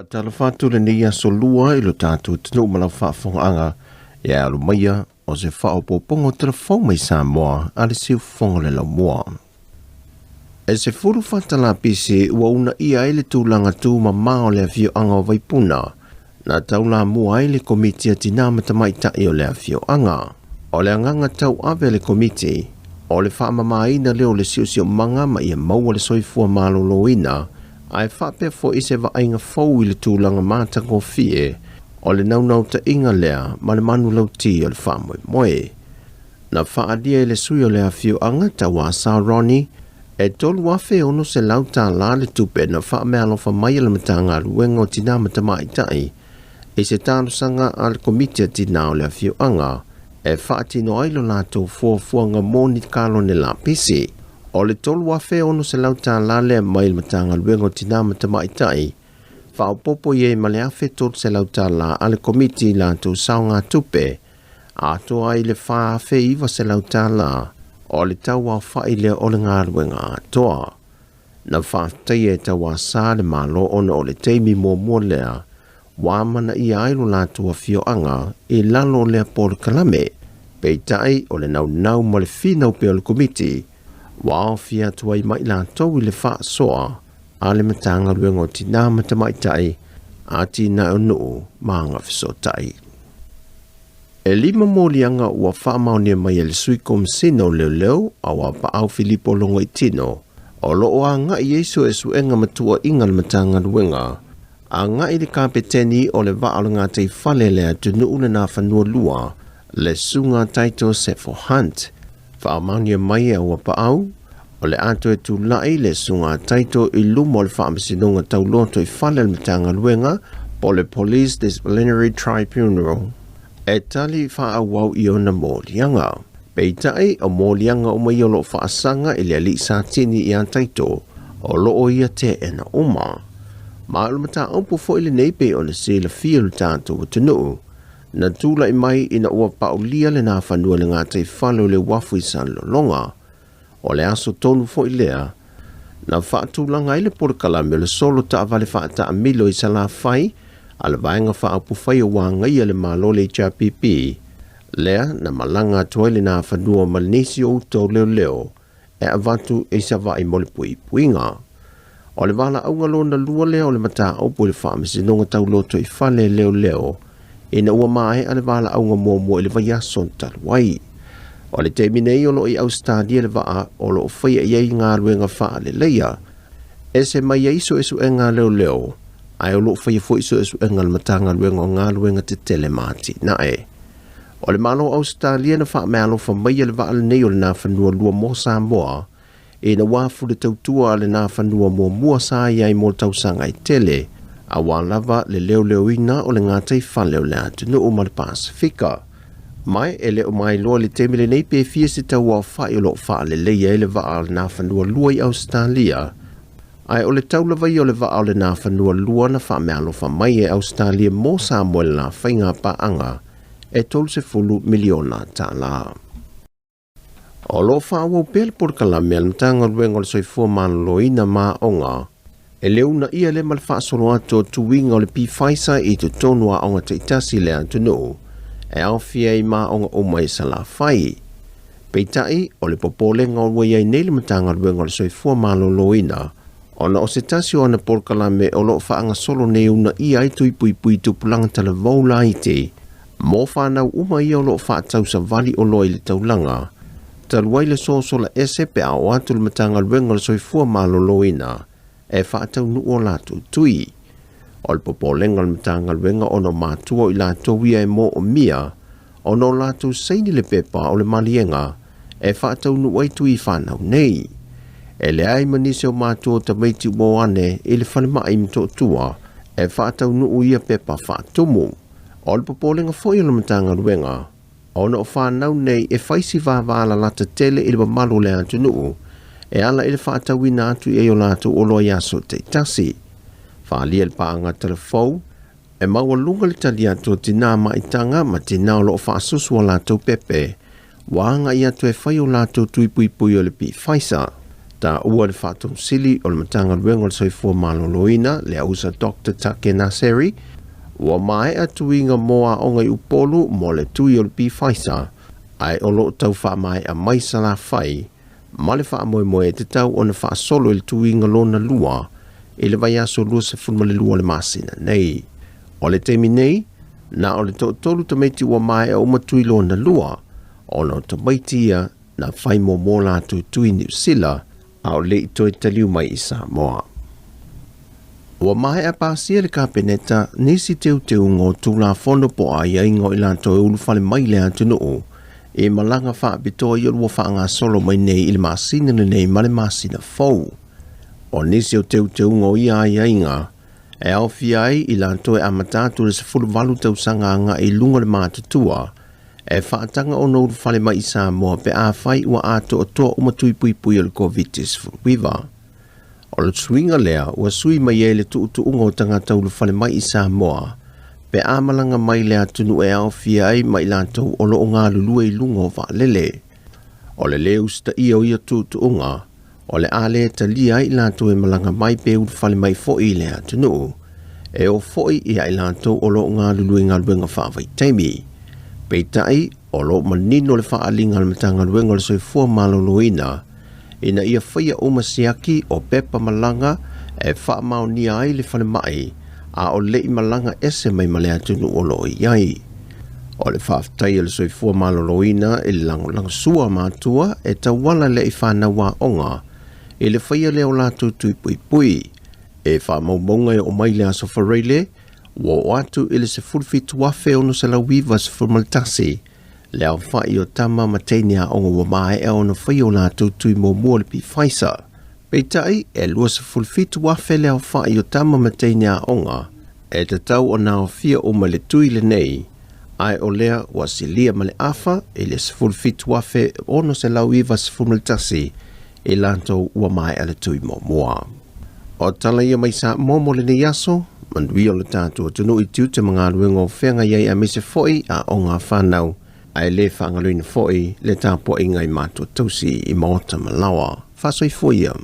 Faatalofa atu lenei aso lua i lo tatou atunuu ma lau faafofogaaga e alu maia o se faaopoopoga o telefou mai Samoa a le siufofoga o le laumua. E 10 fata lapisi ua uunaia ai le tulaga tumama o le afioaga o Vaipuna na taulamua ai le Komiti a Tinā ma Tamaitai o le afioaga. O le agaga tauave a le Komiti, o le faamamaina lea o le siosiomaga ma ia maua le soifua maloloina, ae faapea foi se vaaiga fou i le tulaga matagofie o le naunautaiga lea ma le manulauti o le faamoemoe. Na faaalia e le sui o le afioaga Tauasa Ronnie e $3,600 le tupe na faameaalofa mai e le Matagaluega o Tinā ma Tamaitai i se talosaga a le Komiti a Tinā o le afioaga e faatino ai lo latou fuafuaga mo ni kalone lapisi. O le $3,600 lea mai le Matagaluega o Tinā ma Tamaitai, faaopoopo i ai ma le $1,300 a le Komiti i latou saogatupe, atoa ai le $4,900 o le tauaofai lea o le galuega atoa. Na faafetaia e Tauasa le Malo ona o le taimi muamua lea ua amanaia ai lo latou afioaga i lalo o lea polokalame. Peitai o le naunau ma le finau pea o le Komiti ua aofia atu ai ma i latou i le faasoa a le Matagaluega o Tinā ma Tamaitai, Atinae o Nuu ma Agafesootai. E 5 moliaga ua faamaonia mai e le Sui Komesina o Leoleo Auapaau Filipo Logoitino o lo o agai ai suesuega ma tuuaiga a le Matagaluega agai i le kapeteni o le vaa o le gataifale le atunuu le Nafanua 2 le Susuga Taito Sefo Hunt. Faamaonia mai e Auapaau o le a toe tulai le Susuga Taito i luma o le Faamasinoga Tauloto i fale o le Matagaluega po o le Police Disciplinary Tribunal e tali faaauau i ona moliaga. Peitai, o moliaga uma ia o lo o faasaga i le alii Satini ia Taito, o lo o ia teena uma. Ma o le mataupu foi lenei pei ona silafia e lo tatou atunuu, na tulai mai ina ua paulia le nafanua i le gataifale o le uafu i Salelologa. O le aso tonu foi lea na faatulaga ai le polokalame o le solo taavale faataamilo i Salafai a le Vaega Faaupufai o Agaia le Malo le HRPP, lea na malaga atu ai le nafanua ma nisi o uta o leoleo e avatu i Savaii mo le puipuiga. O le valaauga lona lua lea o le mataupu i le Faamasinoga Tauloto i fale leoleo ina ua maea le valaauga muamua i le vaiaso talu ai. O le taimi nei o lo o i Ausetalia le vaa o lo o faia i ai galuega faaleleia ese mai ai suesuega a leoleo, ae o lo o faia foi suesuega a le Matagaluega o Galuega Tetele ma Atinae. O le Malo o Ausetalia na faameaalofa maia le vaa lenei o le Nafanua 2 mo Samoa ina ua afu le tautua a le Nafanua muamua sa i ai mo tausaga e tele, aua lava le leoleoina o le gataifale o le atunuu ma le Pasefika. Ma e le o mailoa i le taimi lenei pe fia se tauaofai o lo o faaleleia ai le vaa o le Nafanua 2 i Ausetalia, ae o le tau lava ia o le vaa o le Nafanua 2 na faameaalofa mai e Ausetalia mo Samoa i le la faiga paaga e $30 miliona. O lo o faaauau pea le polokalame a le Matagaluega o le Soifua Maloloina ma Aoga e le uunaia lea ma le faasolo atu o tuiga o le PFISA i totonu o aoga taitasi i le atunuu e aofia ai ma aoga uma i Salafai. Peitai, o le popolega ua i ai nei le Matagaluega o le Soifua Maloloina ona o se tasi o ana polokalame o lo o faagasolo nei e uunaia ai tui puipui tupulaga talavou laiti mo fanau uma ia o lo o faatausavali oloa i le taulaga, talu ai le sosola ese pe a oo atu le Matagaluega o le Soifua Maloloina e faataunuu o latou tui. O le popolega o le Matagaluega ona o matua o i latou ia e moomia ona o latou saini le pepa o le maliega e faataunuu ai tui fanau nei. E leai ma nisi o matua o tamaiti ua o ane i le falemai i Motootua e faataunuu ia pepa faatumu. O le popolega foi o le Matagaluega, ona o fanau nei e fai si vavalalata tele i le mamalu o le atunuu e ala i le faatauina atu i ai o latou oloa i aso taitasi. Faaalia le paaga talafou e maualuga le tali atu o tinā maitaga ma tinā o lo o faasusu a latou pepe ua agai atu e fai o latou tui puipui o le PFISA. Taua e le Faatonu Sili o le Matagaluega o le Soifua Maloloina, le ausa Doctor Take Naseri, ua maea tuiga mo aoga i Upolu mo le tui o le Pfizer, ae o lo o tau faamaea mai Salafai ma le faamoemoe e tatau ona faasolo i le tuiga lona lua i le vaiaso 22 o le masina nei. O le taimi nei, na o le toatolu tamaiti ua maea uma tui lona lua, ona o tamaiti ia na fai muamua latou tui Niu Sila a o le i toe taliu mai i Samoa. Ua maea pasia le Kapeneta nisi teuteuga o Tulafono po o aiaiga o i latou e ulufale mai le atunuu i malaga faapitoa ia ua faagasolo mai nei i le masina lenei ma le masina fou. O nisi o teuteuga o ia aiaiga e aofia ai i latou e amata atu i le 18 tausaga agai i luga o le matutua e faataga ona ulufale mai i Samoa pe afai ua atoatoa uma tui puipui o le Koviti-19. O le suiga lea ua sui mai ai le tuutuuga o tagata ulufale mai i Samoa pe a malaga mai le atunuu e aofia ai ma i latou o lo o galulue i luga o vaalele. O le lē usitaia o ia tuutuuga, o le a le talia ai i latou e malaga mai pe ulufale mai foi i le atunuu, e oo foi ia i latou o lo o galulue i galuega faavaitaimi. Peitai, o lo o manino le faaaliga a le Matagaluega o le Soifua Maloloina ina ia faia uma siaki o pepa malaga e faamaonia ai le falemai a o le i malaga ese mai ma le atunuu o lo o i ai. O le faafetai a le Soifua Maloloina i le lagolagosua a matua e tauala lea i fanau aoga i le faia lea o latou tui puipui. E faamaumauga e oo mai le Aso Faraile, ua oo atu i le 17,691 le aofai o tama ma teine aoga ua maea ona faia o latou tui muamua o le Pfizer. Peitai, e 27,000 le aofai o tama ma teine aoga e tatau ona aofia uma i le tui lenei, ae o lea ua silia ma le afa i le 17,691 i latou ua maea le tui muamua. O tala ia mai Samoa mo lenei aso, manuia o le tatou atunuu i tiute ma galuega o feagai ai aemaise foi aoga a fanau, ae le faagaloina foi le tapuaiga i matua tausi i maota ma laoa. Faasoifua ia.